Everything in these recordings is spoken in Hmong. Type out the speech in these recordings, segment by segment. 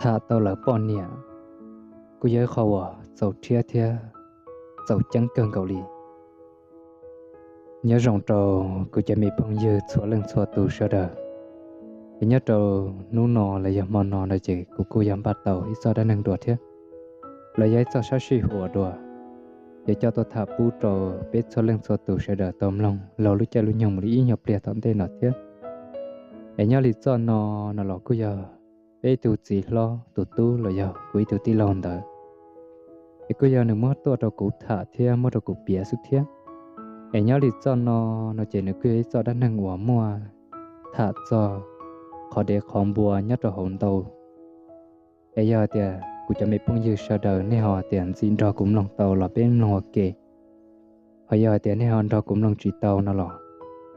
Tham tau lawv poj niam kuj yog ib qho uas txaus rhiab thiab txaus ceeb kawg nkaus li. Nyob zoo rau kuv cov me phooj ywg txhua leej txhua tus sawv daws, es nyob rau hnub no los yog hmo no no ces kuv kuj yog npaj tau ib txoj dab neeg dua thiab, los yog ib txoj sab sij huam dua, ces coj tuaj tham pub rau peb txhua leej txhua tus sawv daws tau mloog laug lub caij lub nyoog mus li ib nyuag pliag tom ntej no thiab. Es nyob li txoj no no los kuj yog peb ib tug txiv hlob tus tub los yog kuv ib tug tij laug ntawd, es kuj yog nws muab tuaj rau kuv tham thiab muab rau kuv piav xwb thiab. Es nyob li txoj no no ces nws kuj yog ib txoj dab neeg uas muaj tham txog qhov dev qhov npua nyob rau hauv ntau. Es yog tias kuv cov me phooj ywg sawv daws nej ho tias ntxim nrog kuv mloog tau los peb mloog ua ke, ho yog tias nej ho nrog kuv mloog tsis tau no los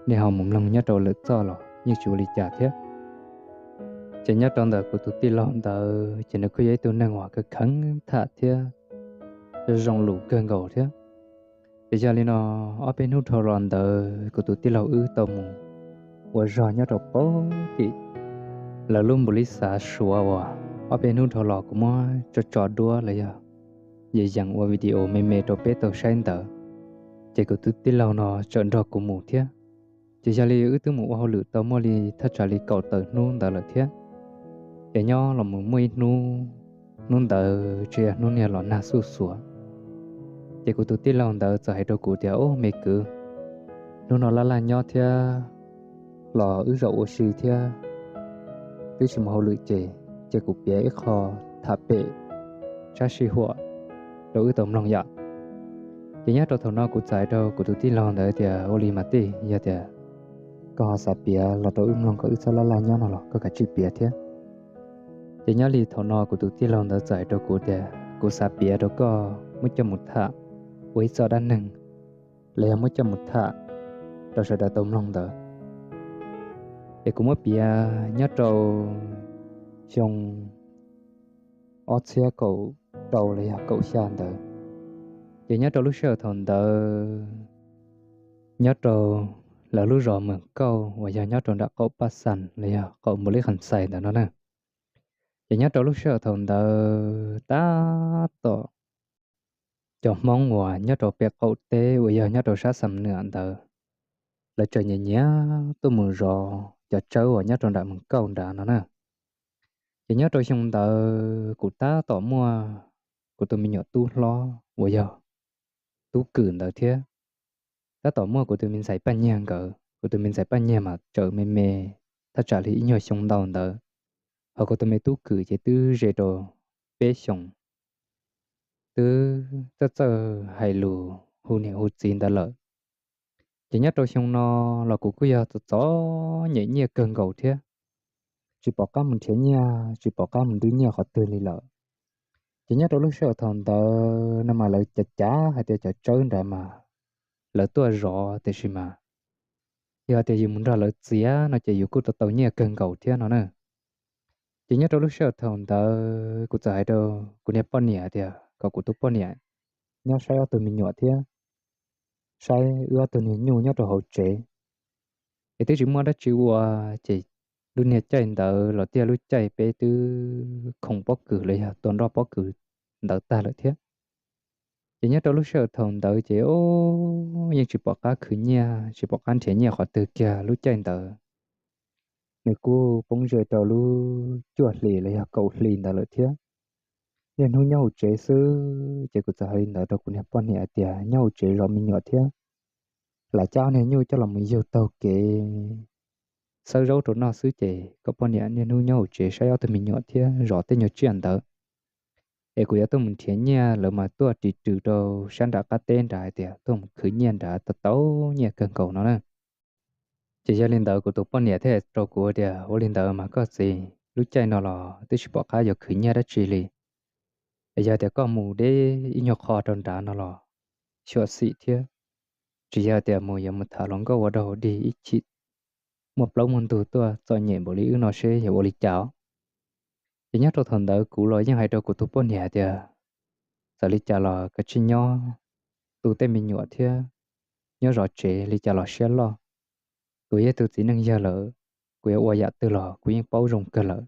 nej ho mus mloog nyob rau lwm txoj los yeej tsis ua li cas thiab. Ces nyob rau ntawm kuv tus tij laug ntawd ces nws kuj yog ib tug neeg uas kheev kheev tham thiab zoo lus kawg nkaus thiab. Ces yog li no, ob peb hnub dhau los ntawd kuv tus tij laug wb tau mus ua zog nyob rau pem tim lawv lub npus li xav suav uas ob peb hnub dhau los kuv muab tso tso duab los yog yees yees ua video me me rau peb tau saib ntawd, ces kuv tus tij laug no tseem nrog kuv mus thiab. Ces yog li wb twb mus ua hauj lwm tau muaj li thaj tsam li kaum tawm hnub ntawd lawm thiab. Ces nyob los mus muaj ib hnub, hnub ntawd tsis yog hnub niag los nag xuj xuav, ces kuv tus tij laug ntawd txawm hais rau kuv tias, Ub me kwv, hnub no laj laj nyob thiab, los wb zaum ua si thiab, twb tsis mus hauj lwm ces, ces kuv piav ib qho tham pem sab sij huam rau wb tau mloog yom. Ces nyob rau thaum no kuv txawm hais rau kuv tus tij laug ntawd tias, Ua li mas tij, yog tias koj ho xav piav los rau wb mloog kom wb txhob laj laj nyob no los koj kav tsij piav thiab. Ces nyob li thaum no kuv tus tij laug ntawd txawm hais rau kuv tias, Kuv xav piav rau koj muab coj mus tham ua ib txoj dab neeg, los yog muab coj mus tham rau sawv daws tau mloog ntawd. Es kuv muab piav nyob rau xyoo ob txhiab kaum rau los yog kaum xya ntawd. Ces nyob rau lub sij hawm thaum ntawd, nyob rau lawv lub zos Meem Kauj uas yog nyob rau nram qaum Paj Xas los yog qaum Npaus Lis Kham Xais ntawd no na. Ces nyob rau lub sij hawm thaum ntawd tab tom cov Hmoob uas nyob rau pem qaum teb uas yog nyob rau sab Xam Nuam ntawd, lawv tseem nyiam nyiam tuaj mus zov cov tsawb uas nyob rau nram Meem Kauj nrad no na. Ces nyob rau xyoo ntawd kuv tab tom muaj kuv tus me nyuam tub hlob uas yog Tub Kwm ntawd thiab. Tab tom muaj kuv tus me ntxhais Paj Nyiag nkawd, kuv tus me ntxhais Paj Nyiag mas tseem me me, thaj tsam li ib nyuag xyoo ntau ntawd, ho kuv tus me Tub Kwm ces twb ze rau peb xyoos, twb txawj txawj hais lus hu niam hu txiv ntawd lawm. Ces nyob rau xyoo no los kuv kuj yog txom txom nyem nyiaj kawg nkaus thiab, tsis pom qab mus nrhiav nyiaj, tsis pom qab mus nrhiav nyiaj qhov twg li lawm. Ces nyob rau lub sij hawm thaum ntawd no mas lawv cav cav hais tias cov tsawb nrad mas lawv tuaj zov tiam sis mas yog tias yus mus nrog lawv txiav no ces yus kuj tau tau nyiaj kawg nkaus thiab no na. Ces nyob rau lub sij hawm thaum ntawd kuv txawm hais rau kuv niag poj niam tias kom kuv tus poj niam nyob saib ob tug me nyuam thiab saib wb ob tug niag nyuj nyob rau hauv tsev. Es twb tsis muaj dab tsi ua, ces lub niag caij ntawd los tiag lub caij peb twb khoom pob kws los yog tua nroj pob kws ntawd tag lawm thiab. Ces nyob rau lub sij hawm thaum ntawd ces yeej tsis pom qab khwv nyiaj, tsis pom qab nrhiav nyiaj qhov twg kiag lub caij ntawd. Nws kuj poob ze rau lub cuaj hlis los yog kaum hlis ntawd lawm thiab. Niaj hnub nyob hauv tsev xwb, ces kuv txawm hais li ntawd rau kuv niag poj niam hais tias, Nyob hauv tsev zov me nyuam thiab, lam cab niag nyuj coj los mus yug taug kev xawb zaub rau noj xwb, ces koj poj niam niaj hnub nyob hauv tsev saib ob tug me nyuam thiab zov tej nyuag tsiaj ntawd. Es kuv yuav tuaj mus nrhiav nyiaj, lawv mas tuaj ris rws rau sab nram qab teb nrad hais tias tuaj mus khwv nyiaj nrad tau tau nyiaj kawg nkaus no na. Ces yog li ntawd kuv tus poj niam thiaj rau kuv tias, Ua li ntawd mas koj txiv, lub caij no los twb tsis pom qab yuav khwv nyiaj dab tsi li. Es yog tias koj mus deb ib nyuag qho rau nrad no los xyuam xim thiab, tsis yog tias mus yuav mus tham hluas nkauj ua dog ua dig ib chim muaj plaub muaj ntug tuaj txom nyem npaum li wb no seb yuav ua li cas os. Ces nyob rau thaum ntawd kuv los yeej hais rau kuv tus poj niam tias, Txawm li cas los kav tsij nyob tu tej me nyuam thiab nyob zov tsev li cas los siab loj. Kuv yog tus txiv neej yawg lawm, kuv yuav ua yam twg los kuv yeej paub zoo kawg lawm.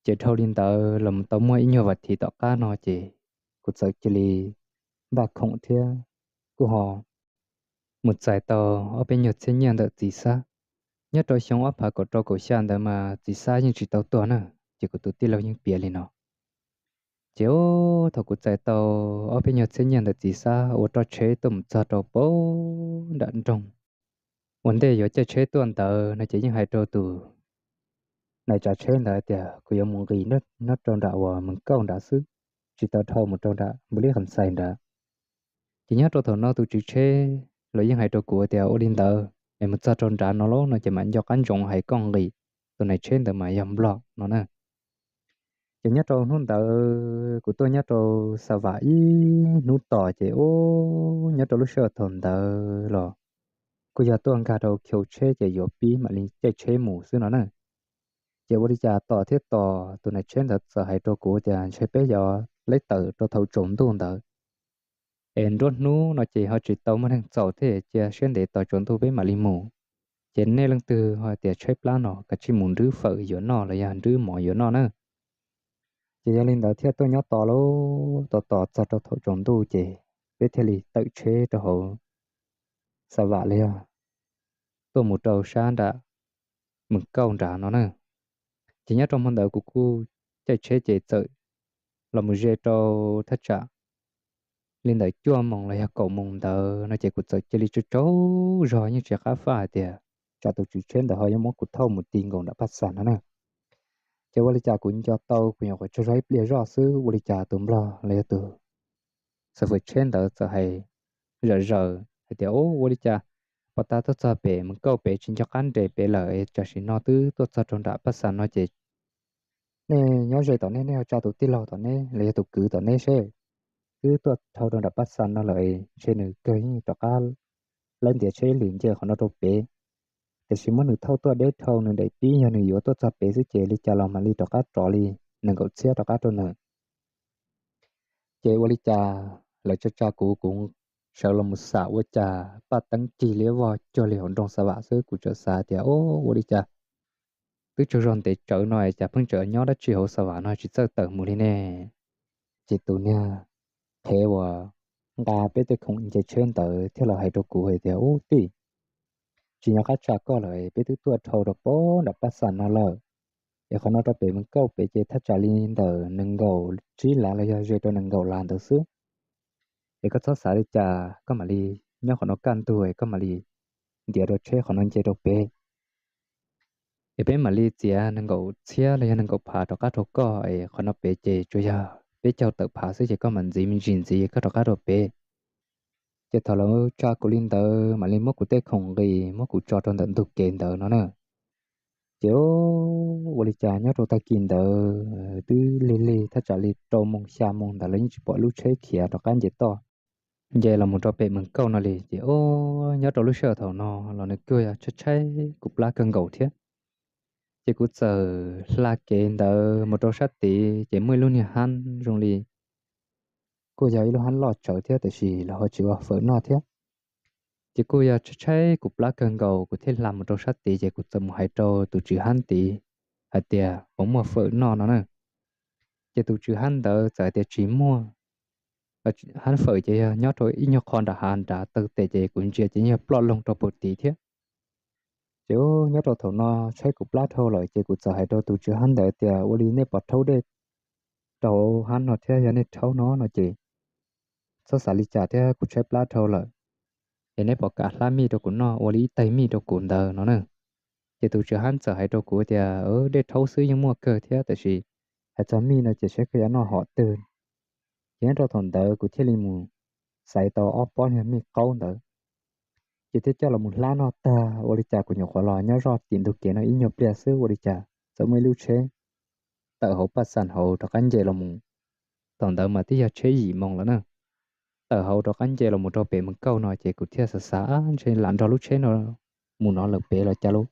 Ces dhau li ntawd los mus tau muaj ib nyuag vas thiv tom qab no ces kuv txawm cia li npaj khoom thiab kuj ho mus txais tau ob peb nyuag txhiab nyiaj ntawm txiv Xab. Nyob rau xyoo ob phav kaum rau kaum xya ntawd mas txiv Xab yeej tsis tau tuag na, ces kuv tus tij laug yeej piav li no. Ces ub, thaum kuv txais tau ob peb nyuag txhiab nyiaj ntawm txiv Xab ua roj tsheb tuaj mus txog rau pem nram nroog, ua ntej yuav caij tsheb tuaj ntawd no ces yeej hais rau tus nais tsav tsheb ntawd tias kuv yuav mus nqis nyob rau nram uas Mees Kauj nrad xwb, tsis tau dhau mus rau nram Npus Lib Qas Xais nrad. Ces nyob rau thaum no tus tswv tsheb los yeej hais rau kuv tias ua li ntawd es mus txog rau nrad no lauj no ces mam nco qab ntsoov hais koj nqis, tus nais tsheb ntawd mas yog Nplog no na. Ces nyob rau hnub ntawd kuv tuaj nyob rau Xa Vam ib hnub tos ces ub, nyob rau lub sij hawm thaum ntawd los kuj yog tuaj nkag rau khau tsheb ces yuav pib mam li caij tsheb mus xwb no na. Ces ua li cas tos thiab tos tus nais tsheb ntawd txawm hais rau kuv tias ntshe peb yuav leb tawm rau thaum tsaus ntuj ntawd es nruab hnub no ces ho tsis tau muaj neeg txaus thiab, cia siab ntev tos tsaus ntuj peb mam li mus. Ces nej leej twg ho tias tshaib plab no kav tsij mus nrhiav fawm yuav noj los yog nrhiav mov yuav noj na. Ces yog li ntawd thiaj tuaj nyob tos lauj, tos tos txog rau thaum tsaus ntuj ces peb thiaj li tawm tsheb rau hauv Xa Vam los yog tuaj mus rau sab nram Mees Kauj nrad no na. Ces nyob rau hmo ntawd kuv kuj caij tsheb ces txawm los mus ze rau thaj tsam li ntawm cuaj moos los yog kaum moos ntawd no ces kuv txawm cia li tsaug tsaug zog yeej tsis qab faj hais tias tsam tus tswv tsheb ntawd ho yuav muab kuv thauj mus ti nkaus nram Paj Xas no na. Ces ua li cas kuv nco tau kuv nyuam qhuav tsaug zog ib pliag zoj xwb ua li cas tus Nplog los yog tus xav fawm tsheb ntawd txawm hais zom zaws hais tias ub, ua li cas pom tas tuaj txog pem Mees Kauj pem tsis nco qab nres pem lawm, tam sim no twb tuaj txog rau nram Paj Xas no ces nej nyob ze tom neb, nej ho tsa tus tij laug tom neb los yog tus kwv tom neb seb, twb tuaj dhau rau nram Paj Xas no lawm, ntshe nws kawg yeej rov qab lawb ntiav tsheb lwm nce qhov no rau pem. Tiam sis muab nws thauj tuaj deb dhau nws daim pib, yog nws yuav tuaj txog pem xwb ces li cas los mam li rov qab rov li nees nkaum txhiab rov qab rau nws. Ces ua li cas lawv tsa tsa kuv, kuv sawv los mus xam ua cas paj teeb cig liab vog cuag li hauv nroog Xa Vam xwb, kuv txawm xav tias ub, ua li cas twb tsaug zog ntev tsawv no es cas pheej tseem nyob dab tsi hauv Xa Vam no tsis txawj tawm mus li ne. Ces tus niag qhev uas nqa peb tej khoom nce tsheb ntawd thiaj los hais rau kuv hais tias ub tij, tsis nco qab tsa koj lawm, peb twb tuaj dhau rau pem nram Paj Xas no lawm, es qhov no rau pem Mees Kauj pem ces thaj tsam li ntawm nees nkaum tsib lav los yog ze rau nees nkaum lav ntawd xwb. Es koj txhob xav li cas, koj mam li nyob qhov no kaj ntug es koj mam li ntiav rau tsheb qhov no nce rau pem, es peb mam li txiav nees nkaum txhiab los yog nees nkaum phav rov qab rau koj, es qhov no pem ces tsuas yog peb caug tawm phav xwb ces koj mam ntxiv me ntsis ntxiv koj rov qab rau pem. Ces thaum lawv tsa kuv li ntawd mam li muab kuv tej khoom nqis muab kuv tso rau ntawm ntug kev ntawd no na. Ces ua li cas nyob rau tag kis ntawd twb lig lig thaj tsam li rau moos xya moos ntawd lawv yeej tsis pom lub tsheb khiav rov qab nce toj, nce los mus rau pem Mees Kauj no li. Ces ub, nyob rau lub sij hawm thaum no los nws kuj yog tshaib tshaib kuv plab kawg nkaus thiab. Ces kuv txawm hla kev ntawd mus rau sab tid ces muaj ib lub niag hab zoo li kuj yog ib lub hab loj tsawv thiab tiam sis lawv ho tsis ua fawm noj thiab. Ces kuj yog tshaib tshaib kuv plab kawg nkaus kuv thiaj hla mus rau sab tid ces kuv txawm mus hais rau tus tswv hab tid hais tias puas muaj fawm noj no na. Ces tus tswv hab ntawd txawm hais tias tsis muaj. Hab fawm ces yog nyob rau ib nyuag qho nram hav nrad taw tes ces kuv ntsia ces yog ploj loog rau puag tid thiab. Ces ub, nyob rau thaum no tshaib kuv plab dhau lawm ces kuv txawm hais rau tus tswv hab ntawd tias ua li nej pom rhaub dej rau hab no thiab, yog nej rhaub no no ces txhob xav li cas thiab, kuv tshaib plab dhau lawm, es neb puas kam hlab mij rau kuv noj ua li ib taig mij rau kuv ntawd no na. Ces tus tswv hab txawm hais rau kuv tias dej rhaub xwb yeej muaj kawg thiab tiam sis hais txog mij no ces saib koj yuav noj hom twg. Ces nyob rau thaum ntawd kuv thiaj li mus xaiv tau ob pob niag mij qaub ntawd, ces thiaj coj los mus hlab noj tag ua li cas kuv nyuam qhuav los nyob zoj tim ntug kev no ib nyuag pliag xwb ua li cas txawm muaj ib lub tsheb tawm hauv Paj Xas hauv rov qab nce los mus. Thaum ntawd mas twb yog tsheb yim moos lawm na. Tawm hauv rov qab nce los mus rau pem Mees Kauj no ces kuv thiaj xav xav ntshe lam nrog lub tsheb no mus no lawm pem los cas lauj.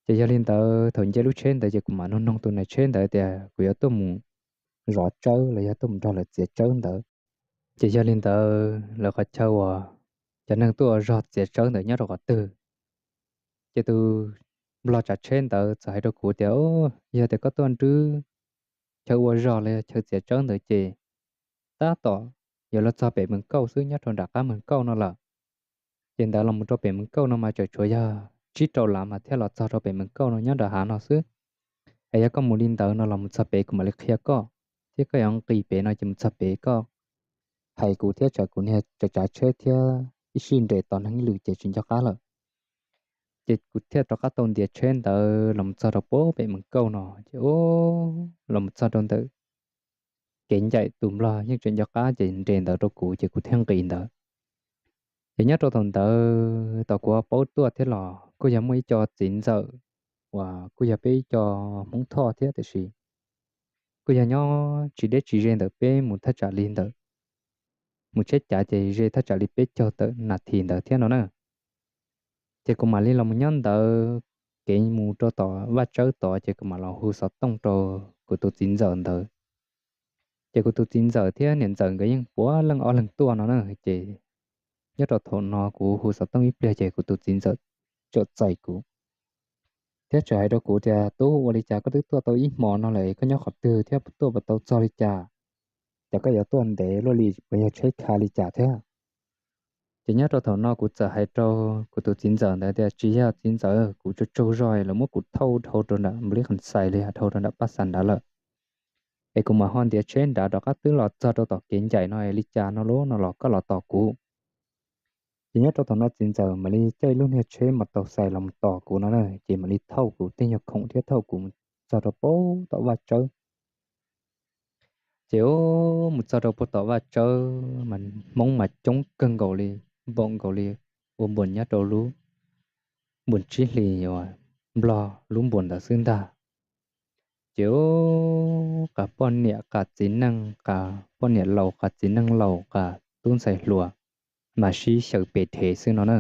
Ces yog li ntawd thaum nce lub tsheb ntawd ces kuv mam noog noog tus nais tsheb ntawd tias kuv yuav tuaj mus zov tsawb los yog tuaj mus nrog lawv txiav tsawb ntawd. Ces yog li ntawd lawv qhov chaw uas cov neeg tuaj zog txiav tsawb ntawd nyob rau qhov twg? Ces tus nplog tsav tsheb ntawd txawm hais rau kuv tias, Yog tias koj tuaj nrwb chaw ua zog los yog chaw txiav tsawb ntawd ces tab tom yuav los txog pem Mees Kauj xwb, nyob rau nram qab Mees Kauj no lawm. Ces ntawd los mus rau pem Mees Kauj no mas tseem tshuav yog tsib rau lav mas thiaj los txog rau pem Mees Kauj no nyob nram hav no xwb. Es yog koj mus li ntawd no los mus txog pem kuv mam li qhia koj, thiab koj yuav nqis pem no ces mus txog pem koj hais kuv thiab tsam kuv niag tsav tsheb thiab ib sij nres tos neeg ib lwm ces tsis nco qab lawm. Ces kuv thiaj rov qab tau ntiav tsheb ntawd los mus txog rau pem Mees Kauj no ces los mus txog rau ntawm kev ncaim tus nplog yeej tseem nco qab ces nres ntawd rau kuv ces kuv thiaj nqis ntawd. Ces nyob rau thaum ntawd tom kuv paub tuaj thiab los kuj yog muaj ib co txiv ntxawm uas kuj yog peb ib co Hmoob Thoj thiab tiam sis kuj yog nyob tsis deb tsis ze ntawm peb mus thaj tsam li ntawm mus tsheb cav ces ze thaj tsam li peb caug tawm nas this ntawd thiab no na. Ces kuv mam li los mus nyob ntawd, kev mus rau tom vaj tsawb tod ces kuv mam los hu xov tooj rau kuv tus txiv ntxawm ntawd. Ces kuv tus txiv ntxawm thiab niam ntxawm nkawd yeej puav leej ob leeg tuaj no na ces nyob rau thaum no kuv hu xov tooj ib pliag ces kuv tus txiv ntxawm txawm txais kuv thiab txawm hais rau kuv tias, Tub, ua li cas koj twb tuaj tau ib hmo no lawm koj nyob qhov twg thiab tuaj puas tau txog li cas? Cas koj yuav tuaj ntev luaj li, puas yog tsheb kha li cas thiab? Ces nyob rau thaum no kuv txawm hais rau kuv tus txiv ntxawm ntawd tias, Tsis yog txiv ntxawm, kuv tsaug tsaug zog lawv muab kuv thauj dhau rau nram npli qhas xais li dhau rau nram paj xas nrad lawm. Es kuv mam ho ntiav tsheb nrad rov qab twb los txog rau tom kev ncaim no li cas no lub no los koj los tos kuv. Ces nyob rau thaum no txiv ntxawm mam li caij lub niag tsheb mas tau xais los mus tos kuv no na, ces mam li thauj kuv tej nyuag khoom thiab thauj kuv mus txog rau pem tom vaj tsawb. Ces mus txog rau pem tom vaj tsawb mas Hmoob mas coob kawg nkaus li, npaum nkaus li ua npuas nyob rau lub npuas tsib hlis uas Nplog lub npuas ntawd xwb ntag. Ces qas poj niam qas txiv neej, qas poj niam laus qas txiv neej laus qas tub ntxhais hluas mas sib xyaw pes dhev xwb no na.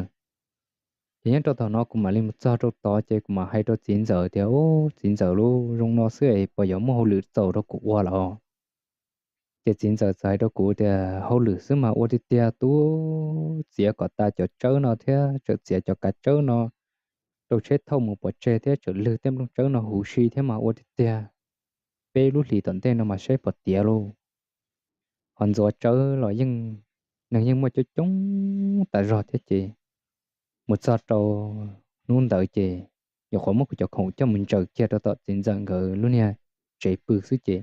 Ces nyob rau thaum no kuv mam li mus txog rau tod ces kuv mam hais rau txiv ntxawm tias, Ub, txiv ntxawm, lub zoo no xwb es puas yuav muaj hauj lwm txaus rau kuv ua lawm? Ces txiv ntxawm txawm hais rau kuv tias, Hauj lwm xwb mas ua tiag tiag, tub, txiav kom tas cov tsawb no thiab tseem txiav cov kav tsawb no rau tsheb thauj mus pov tseg thiab tseem lwg tej nplooj tsawb no huv si thiab mas ua tiag tiag, peb lub hlis tom ntej no mas saib puas tiav lauj. Ho ntxuav tsawb los yeej, neeg yeej muaj coob coob tas zog thiab ces mus txog rau hnub ntawd ces nyuam qhuav muab kuv cov khoom coj mus ntsaws kiag rau tom txiv ntxawm nkawd lub niag tsev pw xwb ces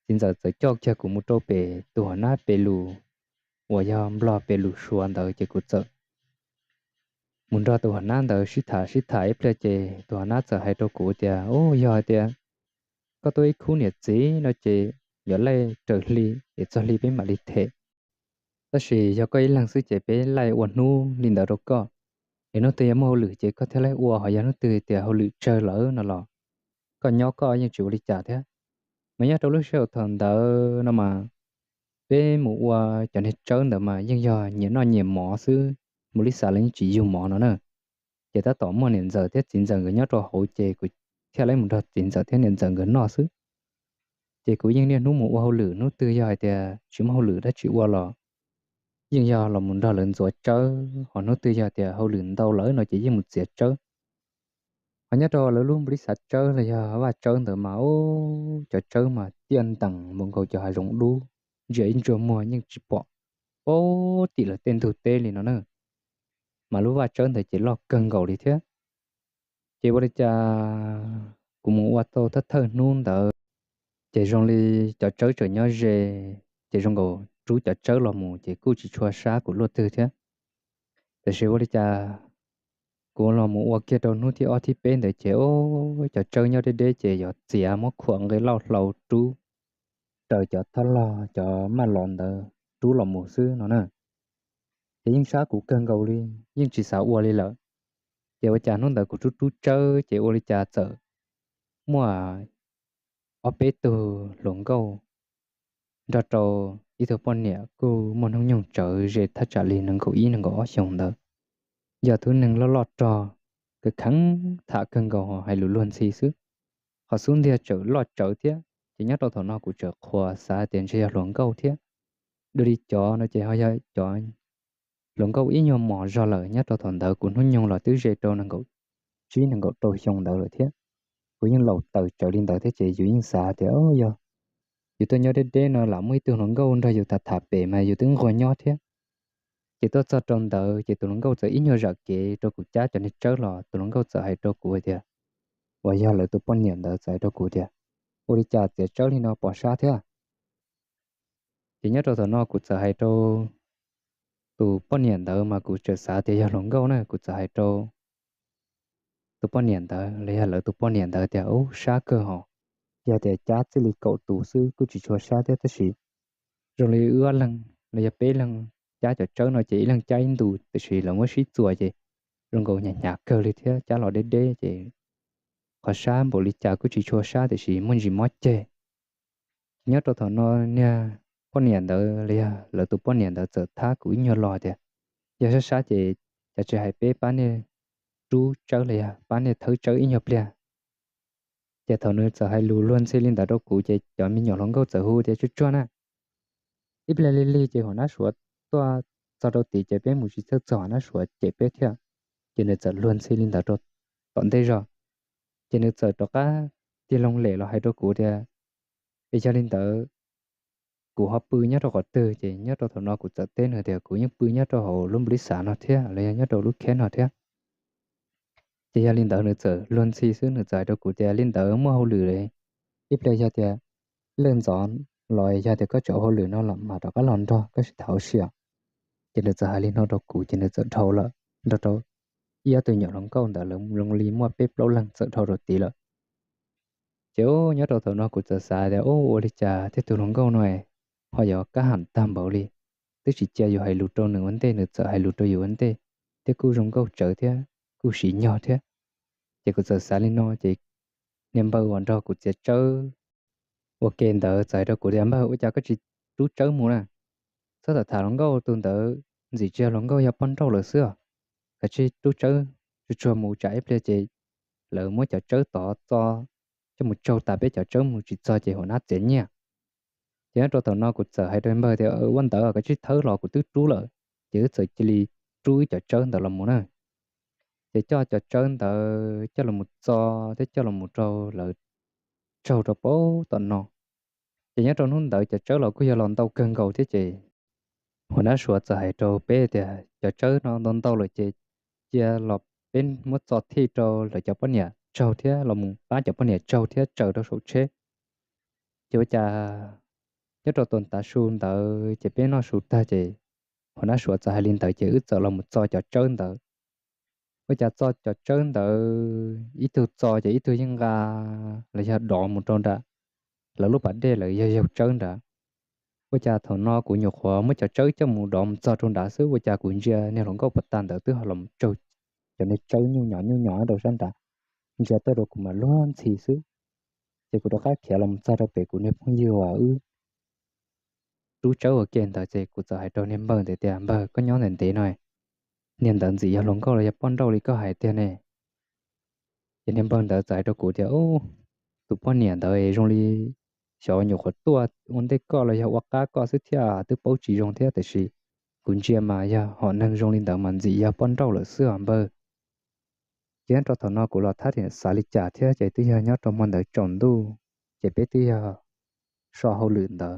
txiv ntxawm txawm coj kiag kuv mus rau pem tus hauv nab pes lus uas yog Nplog pes lus Suav ntawd ces kuv txawm mus nrog tus hauv nab ntawd sib tham sib tham ib pliag ces tus hauv nab txawm hais rau kuv tias, Ub, yog hais tias koj tuaj ib khub niam txiv no ces yuav laij raws hli es txog hli peb mam li them. Tab sis yog koj ib leeg xwb ces peb laij ua hnub li ntawd rau koj, es hnub twg yog muaj hauj lwm ces koj thiaj laij ua, ho yog hnub twg tias hauj lwm tsawg lawm no los koj nyob koj yeej tsis ua li cas thiab. Mas nyob rau lub sij hawm thaum ntawd no mas peb mus ua cov niag tsawb ntawd mas yeej yog nyias noj nyias mov xwb, mus li xav los yeej tsis yug mov no na. Ces tab tom muaj niam ntxawm thiab txiv ntxawm nkawd nyob rau hauv ces kuv thiaj li mus nrog txiv ntxawm thiab niam ntxawm nkawd noj xwb. Ces kuv yeej niaj hnub mus ua hauj lwm, hnub twg yog hais tias tsis muaj hauj lwm dab tsi ua los yeej yog los mus nrog lawv ntxuav tsawb, ho hnub twg yog tias hauj lwm ntau lawm no ces yeej mus txiav tsawb. Ho nyob rau lawv lub nplis xav tsawb los yog vaj tsawb ntawd mas ub, cov tsawb mas tiaj ntees npaum nkaus cov hav zoov dub, ntsia ib ntsuag muag yeej tsis pom puag tim lawv tej ntug teb li no na. Mas lub vaj tsawb ntawd ces loj kawg nkaus li thiab. Ces ua li cas kuv mus ua tau thawj thawj hnub ntawd ces zoo li cov tsawb tseem nyob ze, ces zoo nkaus rub cov tsawb los mus ces kuj tsis tshua sab kuv luaj twg thiab. Tiam sis ua li cas kuv los mus ua kiag rau hnub thib ob thib peb ntawd ces ub, cov tsawb nyob deb deb ces yuav txiav muab khuam nqe lauj hlau rub raws cov thoj log cov maj los ntawd rub los mus xwb no na. Ces yeej sab kuv kawg nkaus li, yeej tsis xav ua li lawm. Ces ua cas hnub ntawd kuv rub rub tsawb ces ua li cas txawm muaj ob peb tug hluas nkauj nrog rau ib tug poj niam kuj muaj hnub nyoog tsawv ze thaj tsam li nees nkaum ib nees nkaum ob xyoos ntawd, yog tug neeg loj loj rog, kheev kheev tham kawg nkaus hais lus luag ntxhi xwb. Qhov xub ntiag tseem loj tsawv thiab ces nyob rau thaum no kuv tseem qhuas xav tias ntshe yog hluas nkauj thiab. Dua li cov no ces ho yog cov hluas nkauj ib nyuag mos zog lawm, nyob rau thaum ntawd kuv hnub nyoog los twb ze rau nees nkaum tsib nees nkaum rau xyoo ntawd lawm thiab. Kuv yeej laus tawm tsawv li ntawd thiab ces yus yeej xav tias, o, yog yus tuaj nyob deb deb no lam muaj ib tug hluas nkauj nrog yus tham tham pem mas yus twb nquag nyob thiab. Ces tuaj txog rau ntawd ces tus hluas nkauj txawm ib nyuag zam kev rau kuv cab cov niag tsawb los tus hluas nkauj txawm hais rau kuv tias, uas yog lawv tus poj niam ntawd txawm hais rau kuv tias, ua li cas txiav tsawb li no pom sab thiab? Ces nyob rau thaum no kuv txawm hais rau tus poj niam ntawd mas kuv txawm xav tias yog hluas nkauj na, kuv txawm hais rau tus poj niam ntawd los yog lawv tus poj niam ntawd tias, ub, sab kawg hos. Yog tias cab txij li kaum tus xwb kuj tsis tshua sab thiab, tab sis zoo li wb ob leeg los yog peb leeg cab cov tsawb no ces ib leeg cab ib ntus, tiam sis lawv muab sib txuas ces zoo nkaus hnyav hnyav kawg li thiab, cab los deb deb ces qhov sab npaum li cas kuj tsis tshua sab, tiam sis muaj ntsis mob ceg. Nyob rau thaum no niag poj niam ntawd los yog lawv tus poj niam ntawd txawm thab kuv ib nyuag lo tias, yog sab sab ces cas tsis hais peb pab nej rub tsawb los yog pab nej thawb tsawb ib nyuag pliag. Ces thaum nws txawm hais lus luag ntxhi li ntawd rau kuv ces cov me nyuam hluas nkauj txawm hu tias, tsuag tsuag na. Ib pliag lig lig ces huam nab suav tuaj txog rau tid ces peb mus tsis txawj txog, huam nab suav cem peb thiab. Ces nws txawm luag ntxhi li ntawd rau tom ntej zog. Ces nws txawm rov qab tig loo lem los hais rau kuv tias, es yog li ntawd kuv ho pw nyob rau qhov twg? Ces nyob rau thaum no kuv txawm teb nws tias kuv yeej pw nyob rau hauv lub nplis xav no thiab los yog nyob rau lub kheb no thiab. Ces yog li ntawd nws txawm luag ntxhi xwb, nws txawm hais rau kuv tias, li ntawd muaj hauj lwm li, ib pliag yog tias lej ntxov los yog tias koj tseem hauj lwm no los mam rov qab los nrog koj sib tham ua si. Ces nws txawm hais li no rau kuv ces nws txawm dhau lawm, nrog rau ib ob tug nyuam hluas nkauj ntawd lawv zoo li muaj peb plaub leeg txawm dhau rau tid lawm. Ces nyob rau thaum no kuv txawm xav tias, ub, ua li cas thiab tus hluas nkauj no ho yuav kab ham tag npaum li, twb tsis cia yus hais lus rau nws ua ntej nws txawm hais lus rau yus ua ntej, thiab kuj zoo nkauj tsawv thiab kuj siv nyog thiab. Ces kuv txawm xav li no ces niag npawg uas nrog kuv txiav tsawb ua ke ntawd txawm hais rau kuv tias, npawg, ua cas koj tsis rub tsawb mus na? Txhob tham tham hluas nkauj tus ntawd, ntxim tsis yog hluas nkauj, yog poj nrauj lawm xwb os. Kav tsij rub tsawb tsuag tsuag mus tsam ib pliag ces lawv muab cov tsawb tod txo coj mus tsaug tas peb cov tsawb mus tsis txog ces huam nab txiav nyiaj. Ces nyob rau thaum no kuv txawm hais rau npawg tias, ua ntawd kav tsij thawb los kuv twb rub lawm. Ces wb txawm cia li rub wb cov tsawb ntawd los mus na. Ces coj cov tsawb ntawd coj los mus txo thiab coj los mus rau lawv tsaug rau pem tom no. Ces nyob rau hnub ntawd cov tsawb los kuj yog los ntau kawg nkaus thiab ces huam nab suav txawm hais rau peb tias cov tsawb no ntau ntau lawm ces cia los peb muab txo thij rau lawv cov poj niam tsaug thiab los mus pab cov poj niam tsaug thiab tsaws rau saum tsheb. Ces ua cas nyob rau tus tav su ntawd ces peb noj su tag ces huam nab suav txawm hais li ntawd ces wb txawm los mus txo cov tsawb ntawd. Ua cas txo cov tsawb ntawd ib tug txo ces ib tug yeej nqa los yog dov mus rau nram lawv lub pas dej lawv yog yaug tsawb nrad. Ua cas thaum no kuv nyuam qhuav muab cov tsawb coj mus dov mus txog rau nrad xwb ua cas kuv ntsia niag hluas nkauj puas tag ntawd twb ho los tsaug cov niag tsawb nyuj nyom nyuj nyom rau sab nrad, ntsia tuaj rau kuv mas luag ntxhi xwb. Ces kuv rov qab khiav los mus txog rau pem kuv niag phooj ywg uas wb rub tsawb ua ke ntawd ces kuv txawm hais rau niag npawg ntawd tias, npawg, koj nyob ntev ntev no, niag ntawd ntxim yog hluas nkauj los yog poj nrauj li koj hais tiag ne? Ces niag npawg ntawd txawm hais rau kuv tias, ub, tus poj niam ntawd zoo li xyov nyuam qhuav tuaj ua ntej koj los yog ua qab koj xwb thiab twb paub tsis zoo thiab, tiam sis kuv ntsia mas yog hom neeg zoo li ntawd mas ntxim yog poj nrauj lawm xwb os npawg. Ces nyob rau thaum no kuv los thab thiam xav li cas thiab ces twb yog nyob rau hmo ntawd tsaus ntuj, ces peb twb yog so hauj lwm ntawd.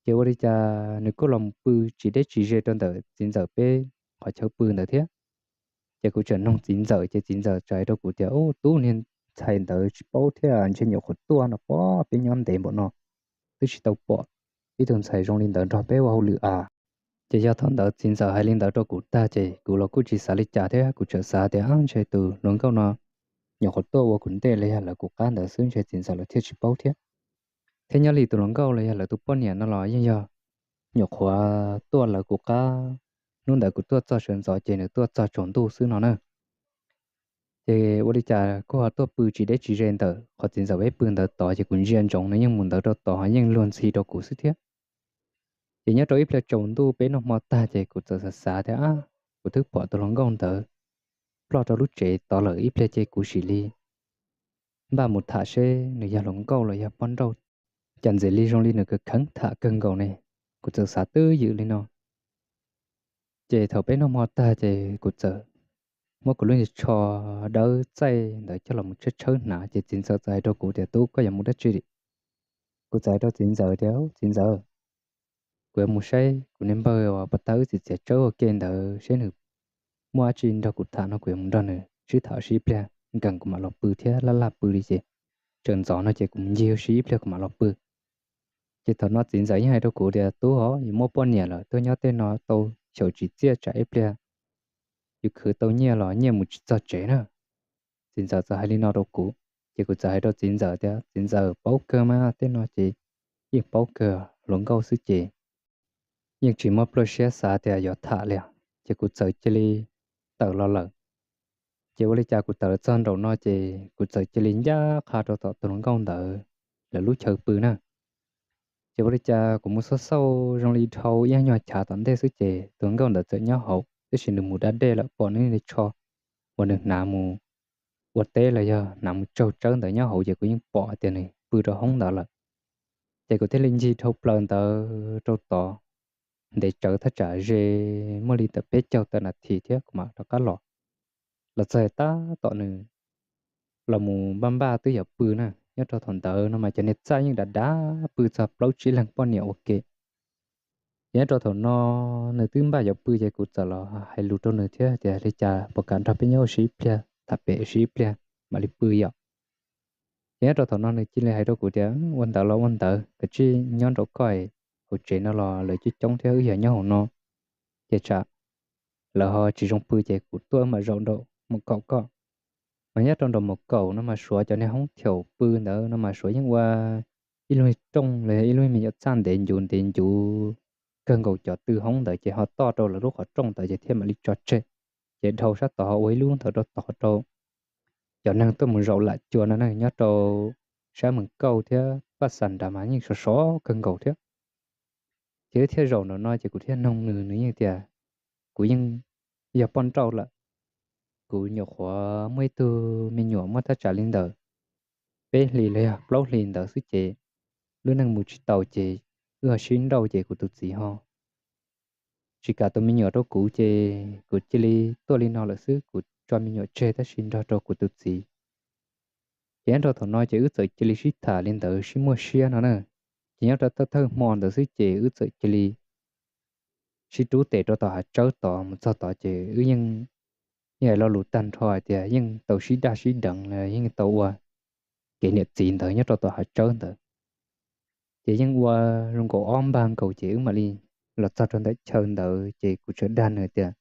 Ces ua li cas nws kuj los mus pw tsis deb tsis ze rau ntawm txiv ntxawm peb qhov chaw pw ntawd thiab. Ces kuv tseem noog txiv ntxawm ces txiv ntxawm txawm hais rau kuv tias, ub, tub, niag ntxhais ntawd tsis paub thiab, ntshe nyuam qhuav tuaj no pob, peb nyob ntev npaum no twb tsis tau pom ib tug ntxhais zoo li ntawd nrog peb ua hauj lwm a. Ces yog thaum ntawd txiv ntxawm hais li ntawd rau kuv tag ces kuv los kuj tsis xav li cas thiab, kuv tseem xav tias, ab, ntshe tus hluas nkauj no nyuam qhuav tuaj ua kuv ntej los yog lawv kuv qab ntawd xwb, ntshe txiv ntxawm lawv thiaj tsis paub thiab. Thiab nyob li tus hluas nkauj los yog lawv tus poj niam no los yeej yog nyuam qhuav tuaj lawv kuv qab, hnub ntawd kuv tuaj txog sawv ntxov ces nws tuaj txog tsaus ntuj xwb no na. Ces ua li cas kuj ho tuaj pw tsis deb tsis ze ntawm qhov txiv ntxawm peb pw ntawd tod, ces kuv ntsia ntsoov nws yeej mus ntawd rau tod ho yeej luag ntxhi rau kuv xwb thiab. Ces nyob rau ib pliag tsaus ntuj peb noj hmo tag ces kuv txawm xav xav tias, ab, kuv twb pom tus hluas nkauj ntawd ploj rau lub tsev tod lawm, ib pliag ces kuv sim li npaj mus tham seb nws yog hluas nkauj los yog poj nrauj, cas ntxim li zoo li nws kheev tham kawg nkaus ne. Kuv txawm xav twb ywm li no. Ces thaum peb noj hmo tag ces kuv txawm muab kuv lub niag tsho dawb txaij ntawd coj los mus tshawb tshawb hnav ces txiv ntxawm txawm hais rau kuv tias, Tub, koj yuav mus dab tsi? Kuv txawm hais rau txiv ntxawm tias, Txiv ntxawm, kuv yuav mus saib kuv niag npawg uas puag ta wb txiav txiav tsawb ua ke ntawd seb nws muaj dab tsi nrog kuv tham no, kuv yuav mus nrog nws sib tham sib ib pliag, nkees kuv mam los pw thiab, laj laj pw li ces tsaus ntxov no ces kuv mus ncig ua si ib pliag kuv mam los pw. Ces thaum no txiv ntxawm yeej hais rau kuv tias, Tub, ho yuav muaj poj niam lawm, tuaj nyob tej no tau xyaum tsim txiaj tsam ib pliag yus khwv tau nyiaj los nyiaj mus tsis txog tsev na. Txiv ntxawm txawm hais li no rau kuv, ces kuv txawm hais rau txiv ntxawm tias, Txiv ntxawm, paub kawg mas, tej no ces yeej paub kawg, hluas nkauj xwb ces yeej tsis muaj pluaj siab xav tias yuav tham li. Ces kuv txawm cia li tawm los lawm. Ces ua li cas kuv tawm los txog nraum no ces kuv txawm cia li ncaj qha rau tom tus hluas nkauj ntawd lawv lub chaw pw na. Ces ua li cas kuv mus xauj xauj zoo li dhau ib nyuag chav tom ntej xwb ces tus hluas nkauj ntawd txawm nyob hauv, tab sis nws mus da dej lawm, pom nws li tsho uas nws hnav mus ua teb los yog hnav mus tsaug tsawb ntawd nyob hauv ces kuv yeej pom hais tias nws pw rau hoob ntawd lawm. Ces kuv thiaj li ncig dhau plaws ntawd rau tod, ntev tsawv thaj tsam ze muaj li ntawm peb caug tawm nas this thiab kuv mam rov qab los. Los txog tab tom nws los mus npaj npaj twb yuav pw na, nyob rau thaum ntawd no mas cov niag txaj yeej dav dav pw txog plaub tsib leeg poj niam ua ke. Ces nyob rau thaum no nws twb npaj yuav pw ces kuv txawm los hais lus rau nws thiab tias, Li cas puas kam nrog peb nyob ua si ib pliag, tham pem ua si ib pliag mam li pw yom? Ces nyob rau thaum no nws cia li hais rau kuv tias, Ua ntawd los ua ntawd, koj cia li nyob nraum koj, hauv tsev no los lawv coob coob thiab wb yog nyob hauv no, ces tsam lawv ho tsis zoo pw ces kuv tuaj mam zaum nraum mus kaum koj. Mas nyob rau nraum mus kaum no mas suav cov niag hoob thaum pw ntawd no mas suav yeej ua ib lub rooj los yog ib lub me nyuam txaj ntev ncuv ntev ncuv kawg nkaus, cov tw hoob ntawd ces ho toj rau lawv lub qhov rooj ntawd ces thiaj mam li tso tseg. Ces dhau sab tod ho ua ib lub ntawd rau tod rau cov neeg tuaj mus zaum lam cua no ne. Nyob rau sab Moos Kauj thiab Paj Xas nrad mas yeej sov sov kawg nkaus thiab. Ces wb thiaj zaum nraum no ces kuv thiaj noog nws, nws yeej tias, Kuv yeej yog poj nrauj lawm, kuv nyuam qhuav muaj ib tug me nyuam muaj thaj tsam li ntawm peb hlis los yog plaub hlis ntawd xwb ces lub neej mus tsis taus ces wb ho sib nrauj ces kuv tus txiv ho tsis kam tus me nyuam rau kuv ces kuv cia li tuaj li no lawm xwb, kuv tso me nyuam tseg tab sis nrog rau kuv tus txiv. Ces nyob rau thaum no ces wb txawm cia li sib tham li ntawd sib muaj siab no na. Ces nyob rau thawj thawj hmo ntawd xwb ces wb txawm cia li sib rub tes rau tom hav tsawb tod, mus txog tod ces wb yeej, yeej hais lo lus tag nrho hais tias yeej tau sib daj sib deev los yeej tau ua kev niam txiv ntawd nyob rau tom hav tsawb ntawd. Ces yeej ua zoo nkaus ob npag nkaus ces wb mam li los txog rau ntawm chaw ntawd ces kuv txawm dag nws tias,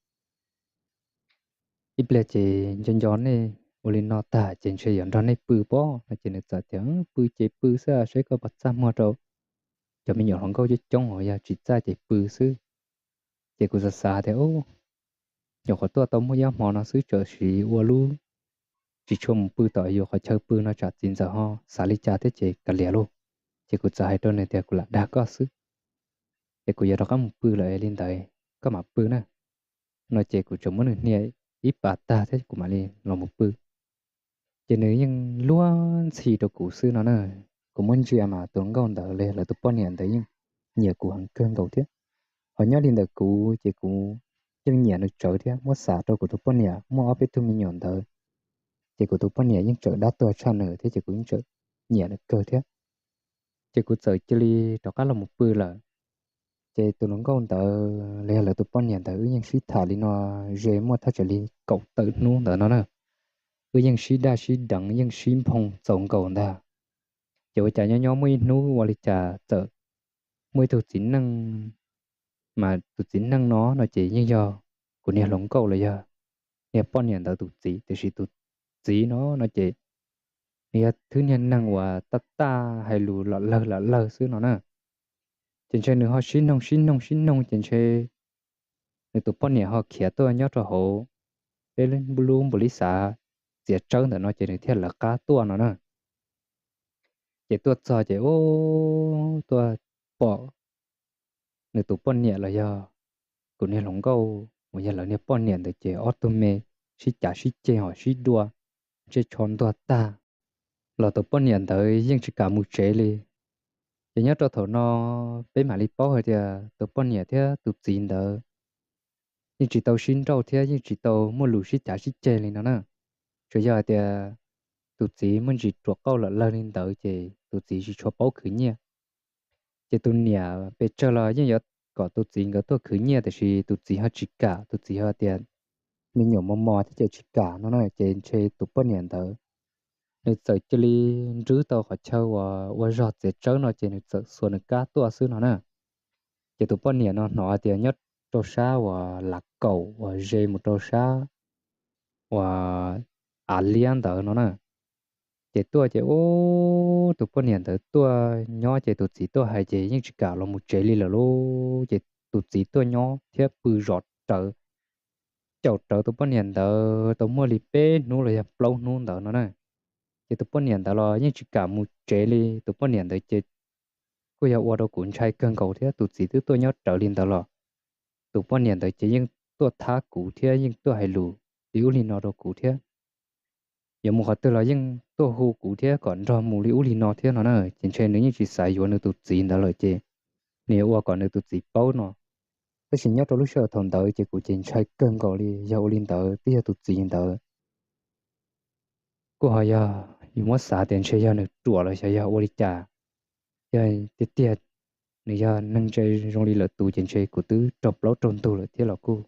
Ib pliag ces nco nco nej ua li no tag ces ntshe yuav nrog nej pw pob no. Ces nws txawm tias, Pw ces pw xwb, saib koj puas txaj muag rau cov me nyuam hluas nkauj coob coob, yog tsis txaj ces pw xwb. Ces kuv xav xav tias, Ub, nyuam qhuav tuaj tau muaj ib ob hmo no xwb, txawm sim ua lub tsis tshua mus pw tom yus qhov chaw pw no tsam txiv ntxawm ho xav li cas thiab ces kav liam lauj. Ces kuv txawm hais rau nws tias, Kuv lam dag koj xwb, ces kuv yuav rov qab mus pw lawm li ntawd, koj mam pw na. No ces kuv txawm muab nws hnia ib pas tag thiab kuv mam li los mus pw. Ces nws yeej luag ntxhi rau kuv xwb no na. Kuv muab ntsia mas tus hluas nkauj ntawd los yog lawv tus poj niam ntawd yeej nyiam kuv heev kawg nkaus thiab. Ho nyob li ntawm kuv ces kuv yeej nyiam nws tsawv thiab, muab xav rau kuv tus poj niam muaj ob peb tug me nyuam ntawd, ces kuv tus poj niam yeej tseem dab tuag tshaj nws thiab ces kuv yeej tseem nyiam nws kawg thiab. Ces kuv txawm cia li rov qab los mus pw lawm. Ces tus hluas nkauj ntawd los yog lawv tus poj niam ntawd wb yeej sib tham li no ze muaj thaj tsam li kaum tawm hnub ntawd no na. Wb yeej sib daj sib deev yeej sib nphoo txaus nkaus ntag. Ces ua cas nyob nyob muaj ib hnub ua li cas txawm muaj ib tug txiv neej, mas tus txiv neej no no ces yeej yog kuv niag hluas nkauj los yog niag poj niam ntawd tus txiv, tiam sis tus txiv no no ces nws yog thwb niag neeg uas taj taj hais lus lam lawg lam lawg xwb no na. Ces ntshe nws ho sib noog sib noog sib noog ces ntshe nws tus poj niam ho khiav tuaj nyob rau hauv peb lub npau li xav txiav tsawb ntawm no ces nws thiaj lawv qab tuaj no na. Ces tuaj txog ces ub, tuaj pom nws tus poj niam los yog kuv niag hluas nkauj uas yog lawv niag poj niam ntawd ces ob tug me sib cav sib ceg ho sib dua, ntsej tsho ntuag tag. Los tus poj niam ntawd yeej tsis kam mus tsev li. Ces nyob rau thaum no peb mam li paub hais tias tus poj niam thiab tus txiv ntawd yeej tsis tau sib nrauj thiab yeej tsis tau muaj lus sib cav sib ceg li no na. Tsuas yog hais tias tus txiv muaj ntsis ruam qauj lawm lawg li ntawd ces tus txiv tsis tshua paub khwv nyiaj. Ces tus niam pes tsawg los yeej yuav kom tus txiv nkawd tuaj khwv nyiaj, tiam sis tus txiv ho tsis kam, tus txiv ho tias me nyuam mos mos thiab ces tsis kam no na. Ces ntshe tus poj niam ntawd nws txawm cia li nrwb tau qhov chaw uas ua zog txiav tsawb no ces nws txawm xuas nws kab tuaj xwb no na. Ces tus poj niam no hnov tias nyob rau sab uas Lav Kaum uas ze mus rau sab uas Av Liab ntawd no na. Ces tuaj ces ub, tus poj niam ntawd tuaj nyob ces tus txiv tuaj hais ces yeej tsis kam los mus tsev li lawm lauj. Ces tus txiv tuaj nyob thiab pw zov rawv, caum rawv tus poj niam ntawd tau muaj li peb hnub los yog plaub hnub ntawd no na. Ces tus poj niam ntawd los yeej tsis kam mus tsev li. Tus poj niam ntawd ces kuj yog ua rau kuv ntshai kawg nkaus thiab, tus txiv twb tuaj nyob rawv li ntawd los tus poj niam ntawd ces yeej tuaj thab kuv thiab yeej tuaj hais lus li ub li no rau kuv thiab. Yuav mus qhov twg los yeej tuaj hu kuv thiab kom nrog mus li ub li no thiab no na. Ces ntshe nws yeej tsis xav yuav nws tus txiv ntawd lawm ces nws yuav ua kom nws tus txiv paub no. Tab sis nyob rau lub sij hawm thaum ntawd ces kuv ces ntshai kawg nkaus li, yog ua li ntawd twb yog tus txiv ntawd kuj ho yog yus muab xav tias ntshe yog nws ruam los xyov yog ua li cas. Yog tiag tiag nws yog neeg ntse zoo li lawm tus ces ntshe kuv twb raug plaub raug ntug lawm thiab los kuj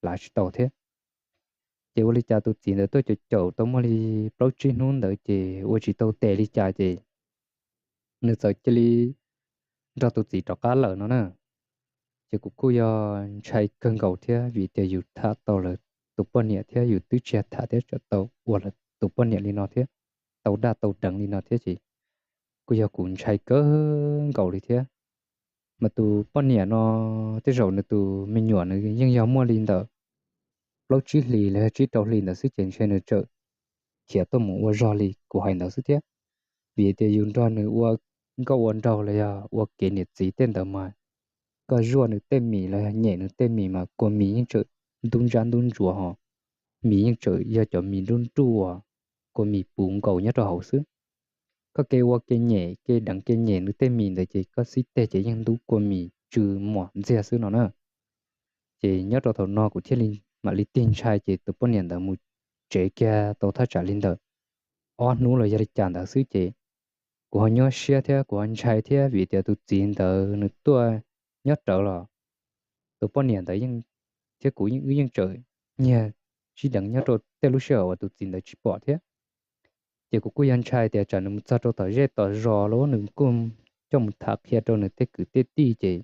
lav tsis tau thiab. Ces ua li cas tus txiv ntawd tuaj caum caum tau muaj li plaub tsib hnub ntawd ces ua tsis tau tes li cas ces nws txawm cia li nrog tus txiv rov qab lawm no na. Ces kuv kuj yog ntshai kawg nkaus thiab vim tias yus tham tau lawv tus poj niam thiab yus twb tsis tham thiab tsam tau ua lawv tus poj niam li no thiab, tau daj tau deev li no thiab ces kuj yog kuv ntshai kawg nkaus li thiab. Mas tus poj niam no tej zaum nws tus me nyuam nws yeej yog muaj li ntawm plaub tsib hlis los yog tsib rau hlis ntawd xwb ces ntshe nws txawm khiav tuaj mus ua zog li kuv hais ntawd xwb thiab. Vim tias yus nrog nws ua nkauj ua nraug los yog ua kev niam txiv tej ntawd mas koj zuaj nws tej mis los yog nyem nws tej mis mas kua mis yeej tseem ntub ntsab ntub ntsuav ho, mis yeej tseem yog cov mis nruj nruj uas kua mis puv nkaus nyob rau hauv xwb. Koj kev ua kev nyem kev deev kev nyem nws tej mis ntawd ces koj xib teg ces yeej ntub kua mis tsw mos ntxiag xwb no na. Ces nyob rau thaum no kuv thiaj li mam li tig ntshai ces tus poj niam ntawd mus tsev kiag tau thaj tsam li ntawm ob hnub los yog li cas ntawd xwb ces kuv ho nyuaj siab thiab kuv ho ntshai thiab vim tias tus txiv ntawd nws tuaj nyob rawv los tus poj niam ntawd yeej, thiab kuv yeej wb yeej tseem nyiag sib deev nyob rau tej lub sij hawm uas tus txiv ntawd tsis pom thiab. Ces kuv kuj yog ntshai tias tsam nws mus txog rau tom zej tom zos los nws kuj coj mus tham qhia rau nws tej kwv tej tij ces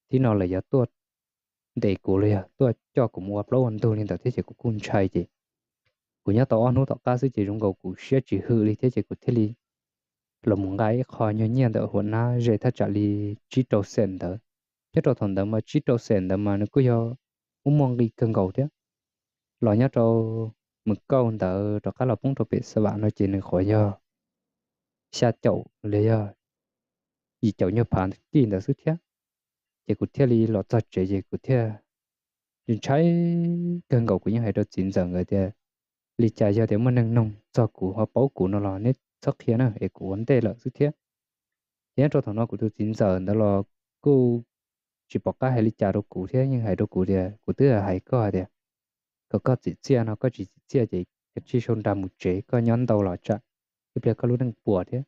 thib no lawv yuav tuaj ntes kuv los yog tuaj coj kuv mus ua plaub ua ntug li ntawd thiab ces kuv kuj ntshai ces kuv nyob tau ob hnub tom qab xwb ces zoo nkaus kuv siab tsis hwm li thiab ces kuv thiaj li los mus nqa ib qho nyuag nyiaj ntawm huam nab ze thaj tsam li tsib rau xees ntawd. Nyob rau thaum ntawd mas tsib rau xees ntawd mas nws kuj yog ub muaj nqi kawg nkaus thiab. Los nyob rau Mws Kauj ntawd rov qab los poob rau pem Xa Vam no ces nws qhuav yog xya caum los yog yim caum nyuag phav kij ntawd xwb thiab. Ces kuv thiaj li los txog tsev ces kuv thiaj ntshai kawg nkaus, kuv yeej hais rau txiv ntxawm nkawd tias li cas yog tias muaj neeg noog txog kuv ho paub kuv no los neb txhob qhia na es kuv ua ntej lawm xwb thiab. Ces nyob rau thaum no kuv tus txiv ntxawm ntawd los kuj tsis pom qab hais li cas rau kuv thiab yeej hais rau kuv tias kuv twb hais koj hais tias kom koj txim txiaj no koj tsis txim txiaj ces koj tsij sau nra mus tsev, koj nyob ntau los tsam ib pliag koj lub neej puas thiab.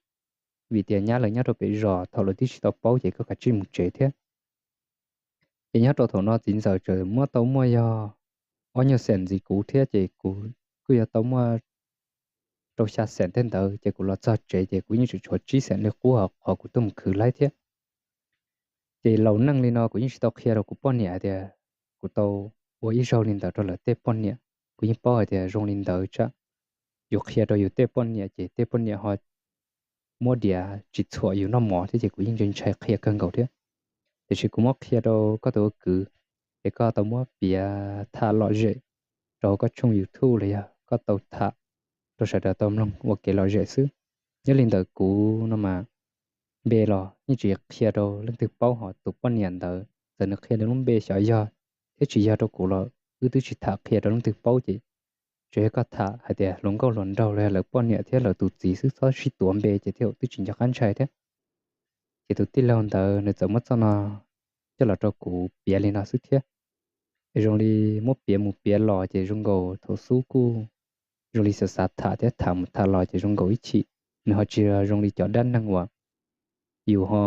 Vim tias nyab lawv nyob rau pem zos thaum lawv twb tsis tau paub ces koj kav tsij mus tsev thiab. Ces nyob rau thaum no txiv ntxawm txawm muab tau muaj yog ob nyuag xees ntxiv kuv thiab ces kuv kuj yog tau muaj rau xya xees tej ntawd ces kuv los txog tsev ces kuv yeej tseem tshuav tsib xees li qub qhov kuv tuaj mus khwv laib thiab. Ces laus neej li no kuv yeej tsis tau qhia rau kuv poj niam hais tias kuv tau ua ib zaug li ntawd rau lawv tej poj niam. Kuv yeej paub hais tias zoo li ntawd tsam yus qhia rau yus tej poj niam ces tej poj niam ho muab diav tsis txhuam yus noj mov thiab ces kuv yeej ntshai ntshai qhia kawg nkaus thiab. Tiam sis kuv muab qhia rau koj tus ua kwv, ces koj tau muab piav tham lom zem rau koj tshooj YouTube los yog koj tau tham rau sawv daws tau mloog ua kev lom zem xwb. Nyob li ntawm kuv no mas npe los yeej tsis qhia rau leej twg paub, ho tus poj niam ntawd txawm nws qhia nws lub npe xyov yog thiab tsis yog rau kuv los wb twb tsis tham qhia rau leej twg paub ces tsuas yog koj tham hais tias hluas nkauj hluas nraug los yog lawv poj niam thiab lawv tus txiv xwb, txhob sib tuav npe ces thiaj twb tsis nco qab ntshai thiab. Ces tus tij laug ntawd nws txawm muab txoj no coj los rau kuv piav li no xwb thiab. zoo li muab piav mus piav los ces zoo nkaus thaum xub kuj zoo li xav xav tham thiab tham mus tham los ces zoo nkaus ib chim nws ho tsis zoo li cov dab neeg uas yus ho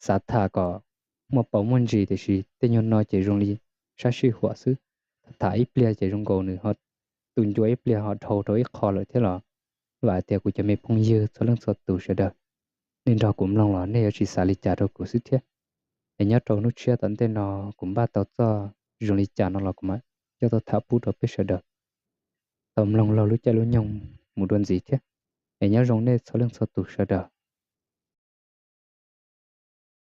xav tham kom muaj paus muaj ntsis, tiam sis tej nyuag no ces zoo li sab sij huam xwb. Tham ib pliag ces zoo nkaus nws ho tu ncua ib pliag ho dhau rau ib qho lawm thiab los. Vam tias kuv cov me phooj ywg txhua leej txhua tus sawv daws, nej nrog kuv mloog los nej yuav tsis xav li cas rau kuv xwb thiab. Es nyob rau hnub tshiab tom ntej no kuv npaj tau txoj zoo li cas no los kuv mam coj tuaj tham pub rau peb sawv daws tau mloog laug lub caij lub nyoog mus dua ntxiv thiab. Es nyob zoo nej txhua leej txhua tus sawv daws.